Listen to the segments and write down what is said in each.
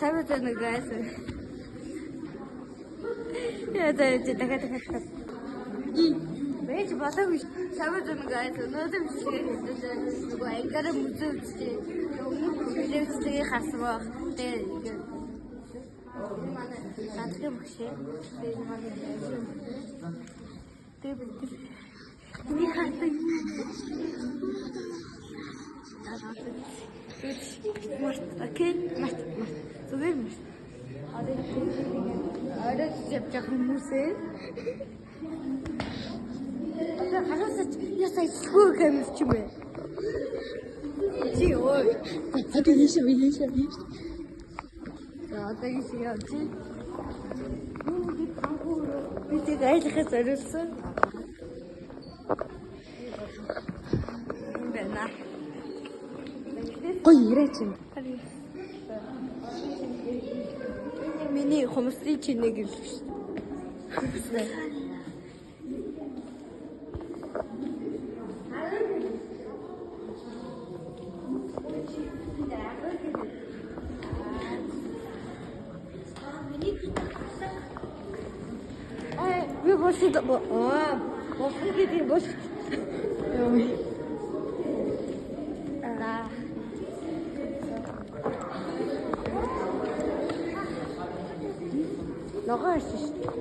Сайн байна уу guys? Яа за дахиад дахиад. Бэж болоогүй. Сайн байна уу guys? Өнөөдөр бичлэгээ хийлээ. Нөгөө ангиараа мүзээ үзчихээ. Өмнөх видео харсан байх. Тэгээ ингээд манай ганцхан багш. Тэгээ манай тэгээ бид миний хатаг. Март, окей, март, март. Зүгээр март. Одоо орой явж байгаа хүмүүсээ. Одоо харуулсач ясаа ихгүй камер ч юм бэ. Чи ой. Одоо ийшээ ийшээ ийшээ. За одоо ийш явж. Би тэг айлхаас зориулсан. Юм байна. Гоё яриач юм. Миний хумсны чинээ гэлээ шүү дээ. Ай, би болсон аа, болсон гэдэг бош. Аа. Ногоо ирсэн шүү дээ.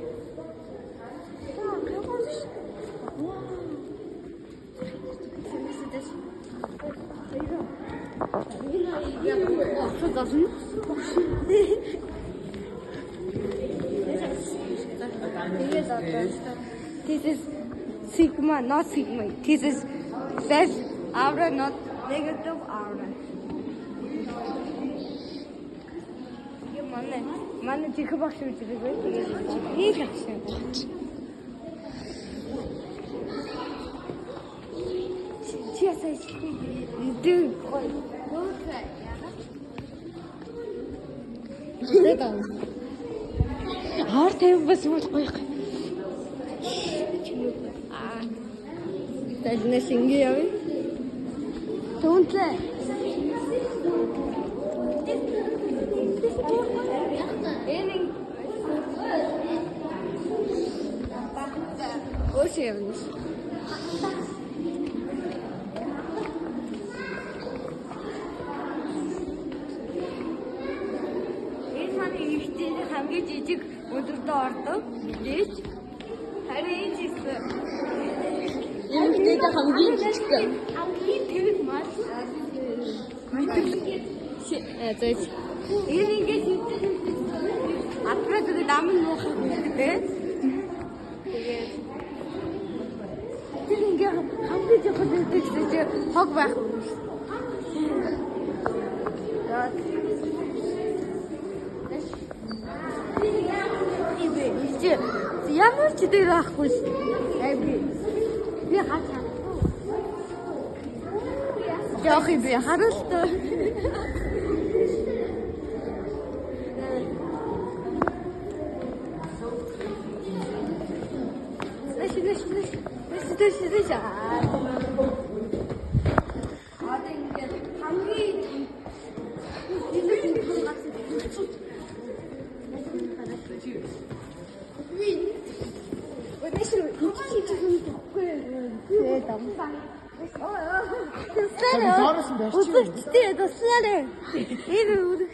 This is sigma, not sigma. This is less aura, not negative aura. Манай манай чихэг багш үжиг бай. Тэгээд хийх багш. Чи ясаа ихгүй. Идэг гоё. Тэгээд хоор тавь бас бол гоё. Аа. Тэлнэс ингэ явъя. Түнтлээ. Энэ Өөшөө явна. Энэ манай ихтэй хамгийн жижиг өдөртөө ордог. Мэдээж. Харин энэ жисэн. Эмэгтэйдээ хамгийн жижиг. Хамгийн тэрэг мал. Мэдэглэг. За. Энэ ингээд Апраа тэгээд ам нь муухай гэдэг. Тэгээд тэр ингээ хамгийн чухал гэдэг чинь хог байх юм шүү. За. Ямар ч дээр байхгүй шүү. Ай би хач харахгүй. Яах юм бэ? Харуултаа. Нэш нэш нэш нэш нэш нэш. Одоо ингээд хамгийн Үзэгчтэй туслаарай. Энэ үрэг.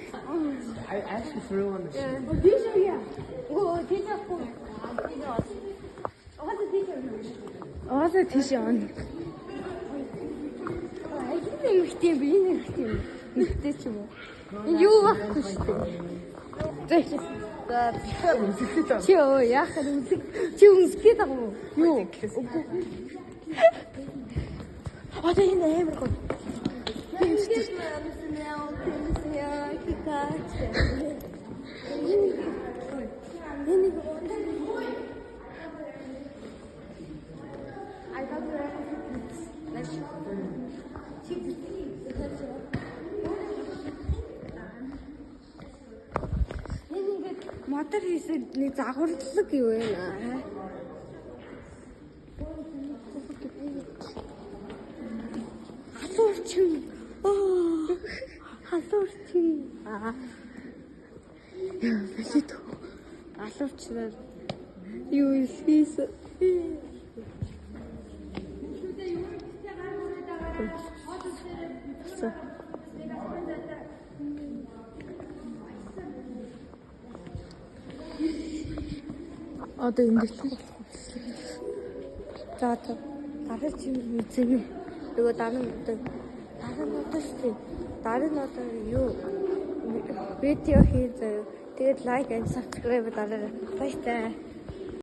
I actually threw on the shoe. Тийш яа. Өө тийш авахгүй. Угаасаа тийш явна. Угаасаа тийш явна. Энэ эмэгтэй би энэ эмэгтэй юм. Эмэгтэй ч юм уу. Энэ юу байхгүй шүү дээ. За Үнсэхэд чи өө яах вэ? Үнсэг чи үнсгээд байгаа юм уу? Юу? Үгүй. Одоо энэ амар гоё. Энэ ингээд модор хийсэн нэг загварлаг юу вэ? Халуурчин. Оо. Халуурчин. Аа. Бэлээд. Алуурчнаар юу хийсэн. Болсон. Одоо ингэх. За за. Дараа чимэр мэдзэнэ. Нөгөө дараа нь одоо дараа нь одоо шүү дээ. Дараа нь одоо юу видео хий заяа. Тэгээд like and subscribe дараарай. Баяртай.